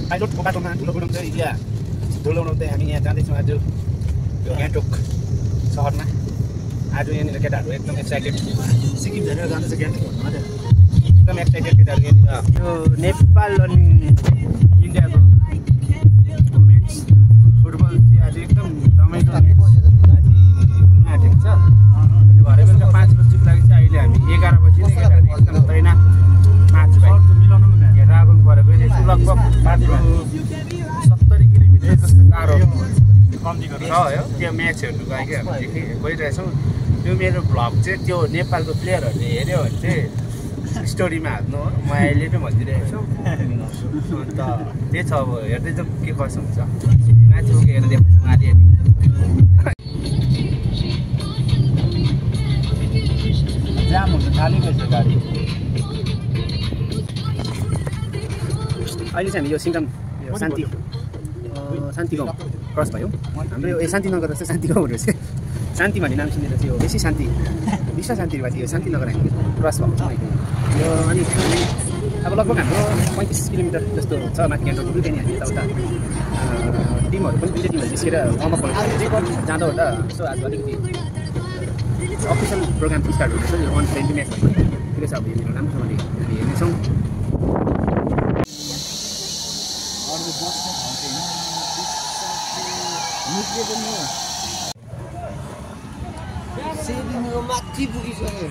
पाइलटको बाटोमा धुलो उडाउँदै धुलो उडाउँदै हामी यहाँ जाँदैछौँ आज यो गान्तोक सहरमा। आज यहाँनिर केटाहरू एकदम एक्साइटेड, सिक्किम झरेर जाँदैछ गान्तोक भन्नु एकदम एक्साइटेड केटाहरू यहाँनिर। यो नेपाल अनि इन्डियाको वुमेन्स फुटबल चाहिँ आज एकदम रमाइलो म्याच हुन आँटेको छ। भरे बेलुका 5 बजीको लागि चाहिँ अहिले हामी 11 बजी नै केटाहरू एकदम तैनात म्याच भाइ राबङ भएर गइरहेको छु। लगभग बाटो 70 किलोमिटर जस्तो टाढो छ हो त्यो म्याच हेर्नुको लागि हामी गइरहेछौँ। त्यो मेरो भ्लग चाहिँ त्यो नेपालको प्लेयरहरूले हेऱ्यो भने चाहिँ स्टोरीमा हाल्नु हो, म अहिले नै भनिदिइरहेको छु। अन्त त्यही छ, अब हेर्दै जाउँ के कसो हुन्छ। म्याच रोकेर देखाउँछु आधी जाम हुन्छ, थालेको छ गाडी। अहिले चाहिँ हामी यो सिङ्गम शान्ति गाउँ क्रस भयो। हाम्रो यो शान्तिनगर जस्तो शान्ति गाउँ रहेछ। शान्ति भन्ने नाम सुनेर चाहिँ यो बेसी शान्ति विश्व शान्तिबाट यो शान्तिनगर हामी क्रस भएको छ अहिले यो। अनि अब लगभग हाम्रो 35 किलोमिटर जस्तो छ माथि गान्तोकदेखि। त्यहाँदेखि हामी यताउता टिमहरू पनि दुईवटा टिमहरू निस्केर वार्मअप जाँदा ओर्दा यसो आज अलिकति अफिसियल प्रोग्राम स्टार्ट हुँदैछ। यो 120 म्याच ठिकै छ। अब यो मेरो राम्रोसँगले हामी हेर्नेछौँ। माथि पुगिसक्यो।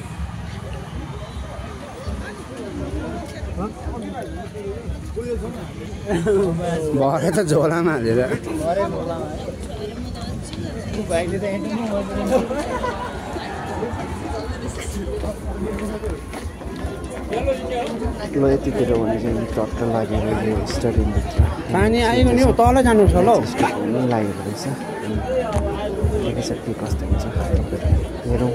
भरे त झोलामा हालेर भाइले त ल यतिखेर भने चाहिँ टक्क लागेर यो स्टेडियमभित्र पानी आएको नि हौ, तल जानु छ ल लागेको रहेछ। के कस्तो हुन्छ हेरौँ।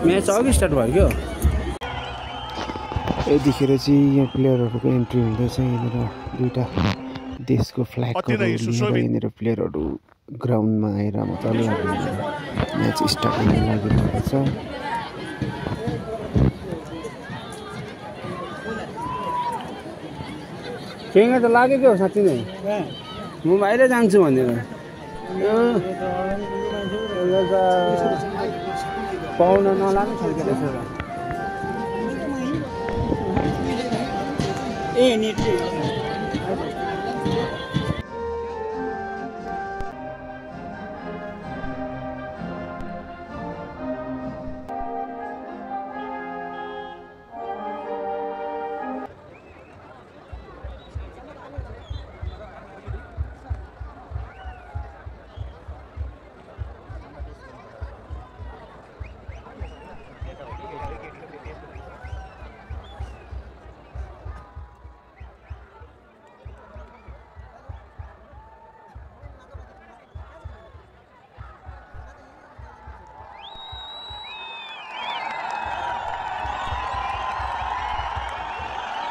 म्याच अघि स्टार्ट भयो क्या। यतिखेर चाहिँ यहाँ प्लेयरहरूको एन्ट्री हुँदैछ। यहाँनिर दुईवटा देशको फ्ल्यागहरू लिएर यहाँनिर प्लेयरहरू ग्राउन्डमा आएर मजाले म्याच स्टार्ट हुन लागिरहेको छ। फेङ्गा त लागेकै हो साँच्ची नै। म बाहिर जान्छु भनेर पाउन नलाने खालको रहेछ र। ए नेट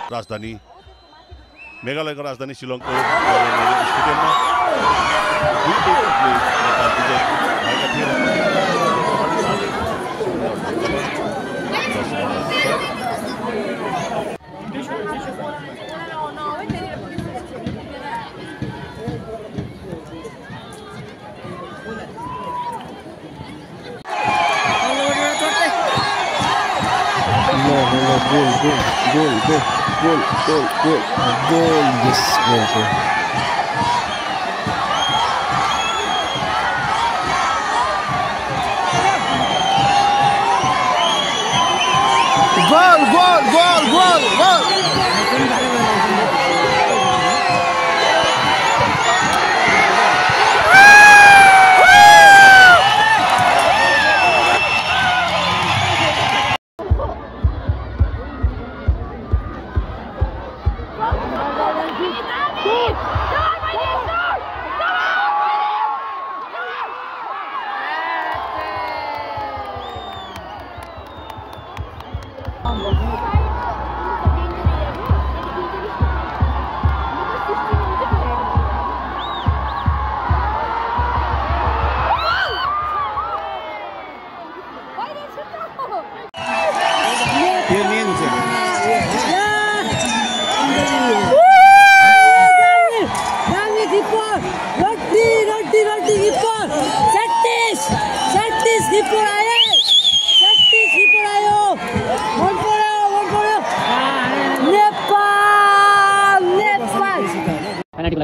राजधानी मेघालयको राजधानी शिलङको स्टेडियममा Goal, yes, goal.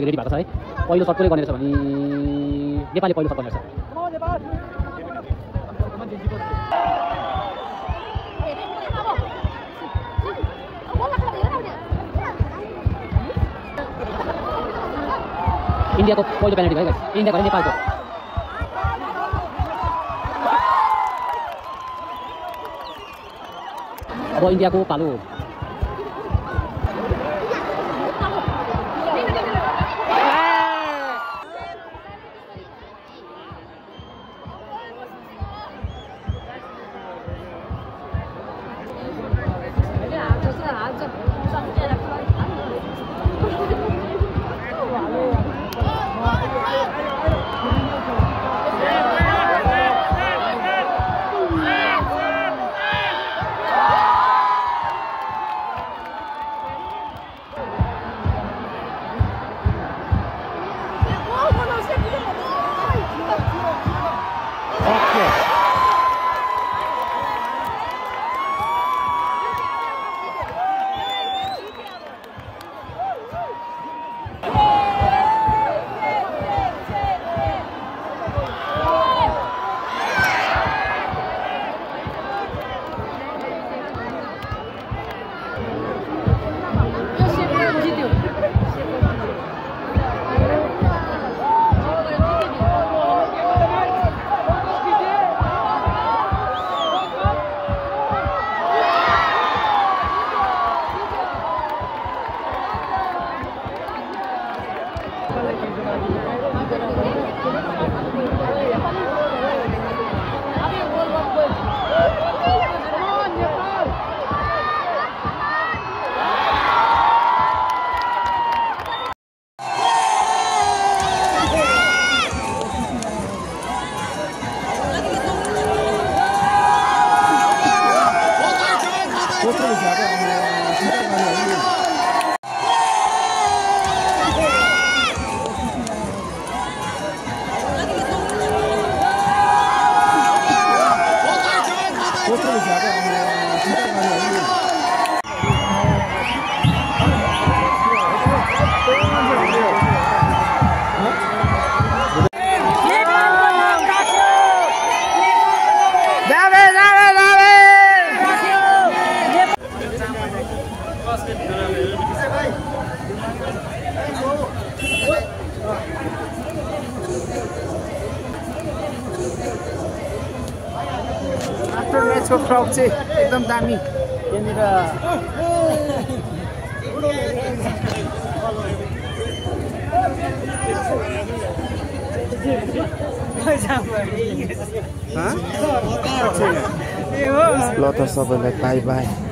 लागि रेडी भएको छ है। पहिलो सर्ट कसले गर्ने रहेछ भने नेपाली पहिलो सर्ट गर्ने रहेछ। इन्डियाको पहिलो पेनल्टी भयो गाइस। इन्डियाको नेपालको अब इन्डियाको पालो। म्याचको क्राउड चाहिँ एकदम दामी यहाँनिर। ल त सबैलाई बाई बाई।